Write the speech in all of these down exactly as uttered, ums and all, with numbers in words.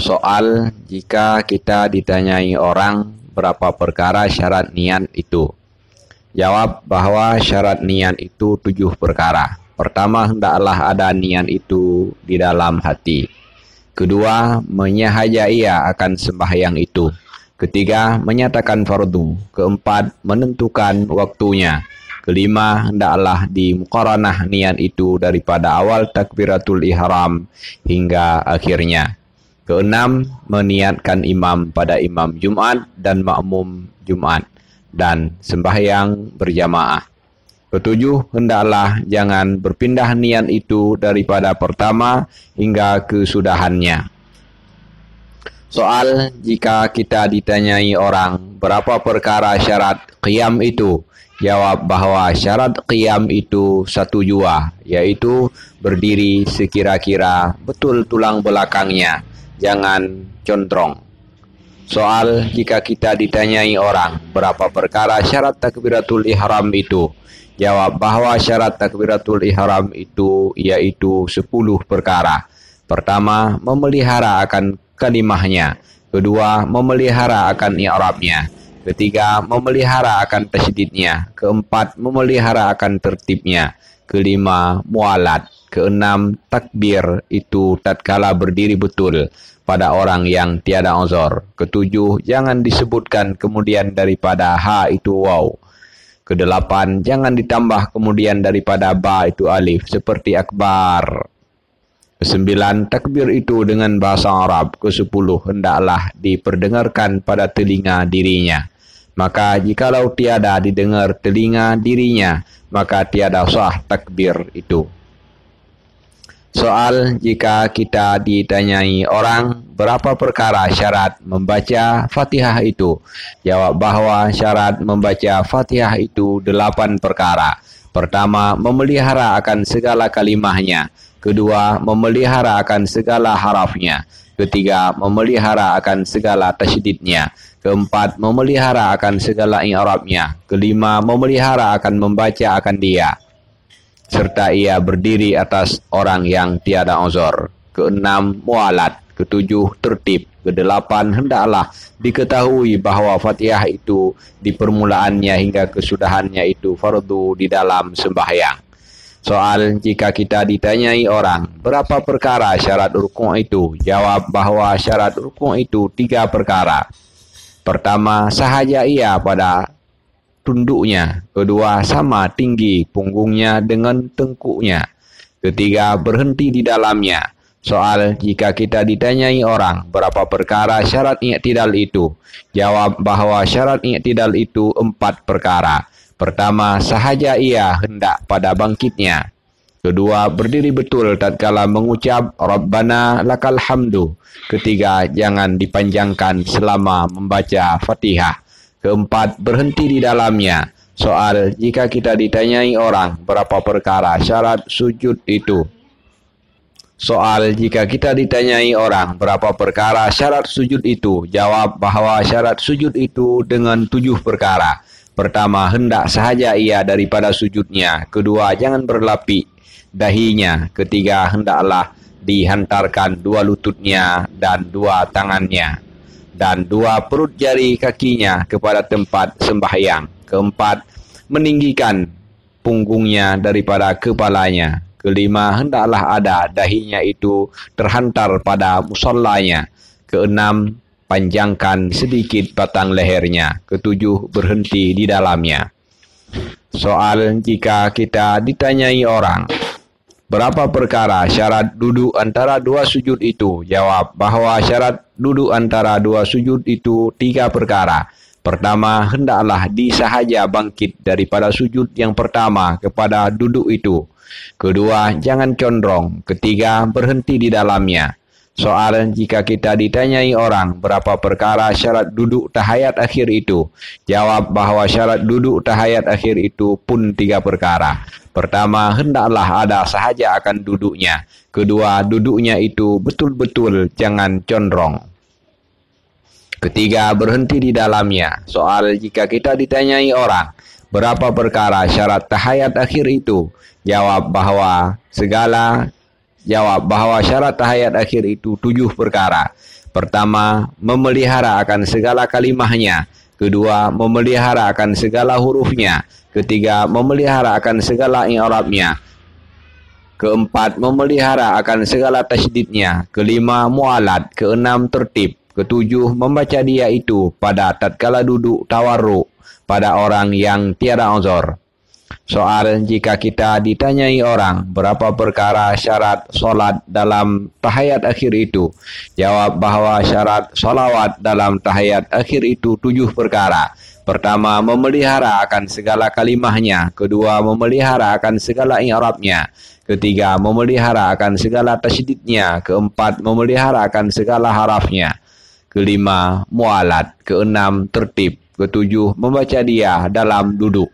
Soal, jika kita ditanyai orang berapa perkara syarat niat itu, jawab bahwa syarat niat itu tujuh perkara. Pertama, hendaklah ada niat itu di dalam hati. Kedua, menyahajai akan sembahyang itu. Ketiga, menyatakan fardu. Keempat, menentukan waktunya. Kelima, hendaklah dimukaranah niat itu daripada awal takbiratul ihram hingga akhirnya. Keenam, meniatkan imam pada imam Jumat dan makmum Jumat dan sembahyang berjamaah. Ketujuh, hendaklah jangan berpindah niat itu daripada pertama hingga kesudahannya. Soal, jika kita ditanyai orang berapa perkara syarat qiyam itu, jawab bahwa syarat qiyam itu satu jua, yaitu berdiri sekira-kira betul tulang belakangnya, jangan condrong. Soal, jika kita ditanyai orang berapa perkara syarat takbiratul ihram itu, jawab bahwa syarat takbiratul ihram itu yaitu sepuluh perkara. Pertama, memelihara akan kalimahnya. Kedua, memelihara akan i'rabnya. Ketiga, memelihara akan tasydidnya. Keempat, memelihara akan tertibnya. Kelima, mualat. Keenam, takbir itu tatkala berdiri betul pada orang yang tiada uzur. Ketujuh, jangan disebutkan kemudian daripada ha itu waw. Kedelapan, jangan ditambah kemudian daripada ba itu alif seperti akbar. Kesembilan, takbir itu dengan bahasa Arab. Kesepuluh, hendaklah diperdengarkan pada telinga dirinya. Maka, jikalau tiada didengar telinga dirinya, maka tiada sah takbir itu. Soal, jika kita ditanyai orang berapa perkara syarat membaca Fatihah itu, jawab bahwa syarat membaca Fatihah itu delapan perkara. Pertama, memelihara akan segala kalimahnya. Kedua, memelihara akan segala harafnya. Ketiga, memelihara akan segala tasydidnya. Keempat, memelihara akan segala i'rabnya. Kelima, memelihara akan membaca akan dia, serta ia berdiri atas orang yang tiada uzur. Keenam, mualat. Ketujuh, tertib. Kedelapan, hendaklah diketahui bahwa Fatihah itu di permulaannya hingga kesudahannya itu fardu di dalam sembahyang. Soal, jika kita ditanyai orang, berapa perkara syarat rukuk itu? Jawab bahwa syarat rukuk itu tiga perkara. Pertama, sahaja ia pada tunduknya. Kedua, sama tinggi punggungnya dengan tengkuknya. Ketiga, berhenti di dalamnya. Soal, jika kita ditanyai orang berapa perkara syarat i'tidal itu, jawab bahwa syarat i'tidal itu empat perkara. Pertama, sahaja ia hendak pada bangkitnya. Kedua, berdiri betul tatkala mengucap Rabbana lakal hamdu. Ketiga, jangan dipanjangkan selama membaca Fatihah. Keempat, berhenti di dalamnya. Soal, jika kita ditanyai orang berapa perkara syarat sujud itu? Soal, jika kita ditanyai orang berapa perkara syarat sujud itu, jawab bahwa syarat sujud itu dengan tujuh perkara. Pertama, hendak sahaja ia daripada sujudnya. Kedua, jangan berlapik dahinya. Ketiga, hendaklah dihantarkan dua lututnya dan dua tangannya dan dua perut jari kakinya kepada tempat sembahyang. Keempat, meninggikan punggungnya daripada kepalanya. Kelima, hendaklah ada dahinya itu terhantar pada musallanya. Keenam, panjangkan sedikit batang lehernya. Ketujuh, berhenti di dalamnya. Soal, jika kita ditanyai orang, berapa perkara syarat duduk antara dua sujud itu? Jawab bahwa syarat duduk antara dua sujud itu tiga perkara. Pertama, hendaklah disahaja bangkit daripada sujud yang pertama kepada duduk itu. Kedua, jangan condrong. Ketiga, berhenti di dalamnya. Soal, jika kita ditanyai orang berapa perkara syarat duduk tahayat akhir itu, jawab bahwa syarat duduk tahayat akhir itu pun tiga perkara. Pertama, hendaklah ada sahaja akan duduknya. Kedua, duduknya itu betul-betul jangan condrong. Ketiga, berhenti di dalamnya. Soal, jika kita ditanyai orang berapa perkara syarat tahayat akhir itu, jawab bahwa segala jawab bahwa syarat tahayat akhir itu tujuh perkara. Pertama, memelihara akan segala kalimahnya. Kedua, memelihara akan segala hurufnya. Ketiga, memelihara akan segala i'rabnya. Keempat, memelihara akan segala tasydidnya. Kelima, mualat. Keenam, tertib. Ketujuh, membaca dia itu pada tatkala duduk tawarruk pada orang yang tiada uzur. Soal, jika kita ditanyai orang berapa perkara syarat salat dalam tahiyat akhir itu, jawab bahwa syarat salawat dalam tahiyat akhir itu tujuh perkara. Pertama, memelihara akan segala kalimahnya. Kedua, memelihara akan segala i'rabnya. Ketiga, memelihara akan segala tasydidnya. Keempat, memelihara akan segala harafnya. Kelima, mualat. Keenam, tertib. Ketujuh, membaca dia dalam duduk.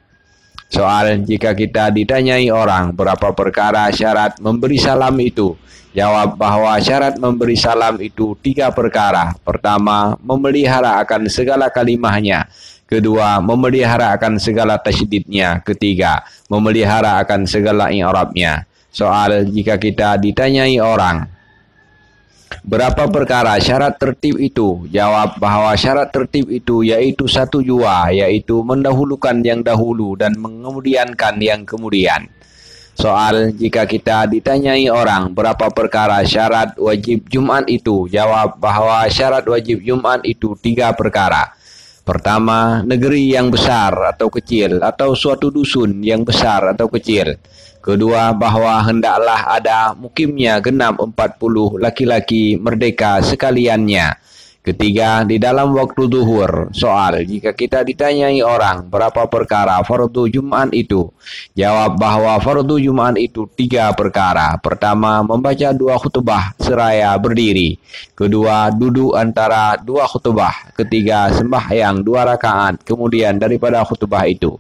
Soal, jika kita ditanyai orang berapa perkara syarat memberi salam itu, jawab bahwa syarat memberi salam itu tiga perkara. Pertama, memelihara akan segala kalimahnya. Kedua, memelihara akan segala tasydidnya. Ketiga, memelihara akan segala i'rabnya. Soal, jika kita ditanyai orang, berapa perkara syarat tertib itu? Jawab bahwa syarat tertib itu yaitu satu jua, yaitu mendahulukan yang dahulu dan mengemudiankan yang kemudian. Soal, jika kita ditanyai orang berapa perkara syarat wajib Jumat itu, jawab bahwa syarat wajib Jumat itu tiga perkara. Pertama, negeri yang besar atau kecil, atau suatu dusun yang besar atau kecil. Kedua, bahwa hendaklah ada mukimnya genap empat puluh laki-laki merdeka sekaliannya. Ketiga, di dalam waktu zuhur. Soal, jika kita ditanyai orang berapa perkara fardu Jumat itu, jawab bahwa fardu Jumat itu tiga perkara. Pertama, membaca dua khutbah seraya berdiri. Kedua, duduk antara dua khutbah. Ketiga, sembahyang dua rakaat kemudian daripada khutbah itu.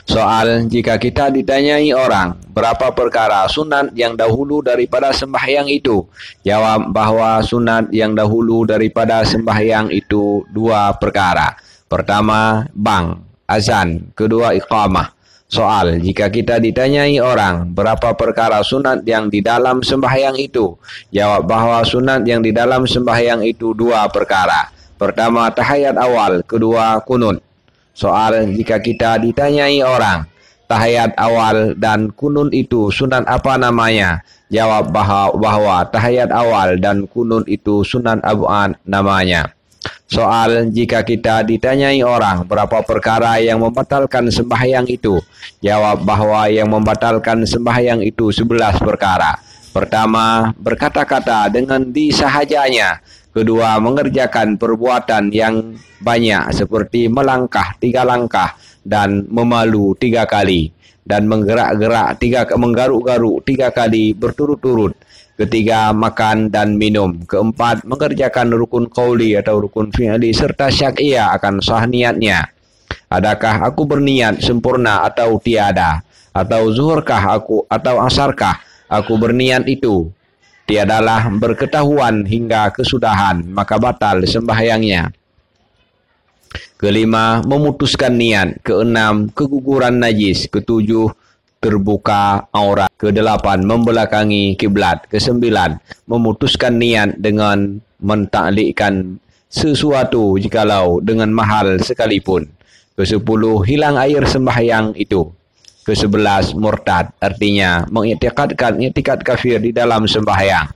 Soal, jika kita ditanyai orang berapa perkara sunat yang dahulu daripada sembahyang itu, jawab bahwa sunat yang dahulu daripada sembahyang itu dua perkara. Pertama, bang, azan. Kedua, iqamah. Soal, jika kita ditanyai orang berapa perkara sunat yang di dalam sembahyang itu, jawab bahwa sunat yang di dalam sembahyang itu dua perkara. Pertama, tahiyat awal. Kedua, kunut. Soal, jika kita ditanyai orang, tahiyat awal dan kunut itu sunat apa namanya? Jawab bahwa, bahwa tahiyat awal dan kunut itu sunat ab'ad namanya. Soal, jika kita ditanyai orang berapa perkara yang membatalkan sembahyang itu, jawab bahwa yang membatalkan sembahyang itu sebelas perkara. Pertama, berkata-kata dengan disahajanya. Kedua, mengerjakan perbuatan yang banyak seperti melangkah tiga langkah dan memalu tiga kali dan menggerak-gerak tiga menggaruk-garuk tiga kali berturut-turut. Ketiga, makan dan minum. Keempat, mengerjakan rukun qauli atau rukun fi'li serta syak ia akan sah niatnya. Adakah aku berniat sempurna atau tiada? Atau zuhurkah aku atau asarkah aku berniat itu? Tiadalah berketahuan hingga kesudahan, maka batal sembahyangnya. Kelima, memutuskan niat. Keenam, keguguran najis. Ketujuh, terbuka aurat. Kedelapan, membelakangi kiblat. Kesembilan, memutuskan niat dengan mentaklikkan sesuatu jikalau dengan mahal sekalipun. Kesepuluh, hilang air sembahyang itu. Kesebelas, murtad, artinya mengiktikadkan iktikad kafir di dalam sembahyang.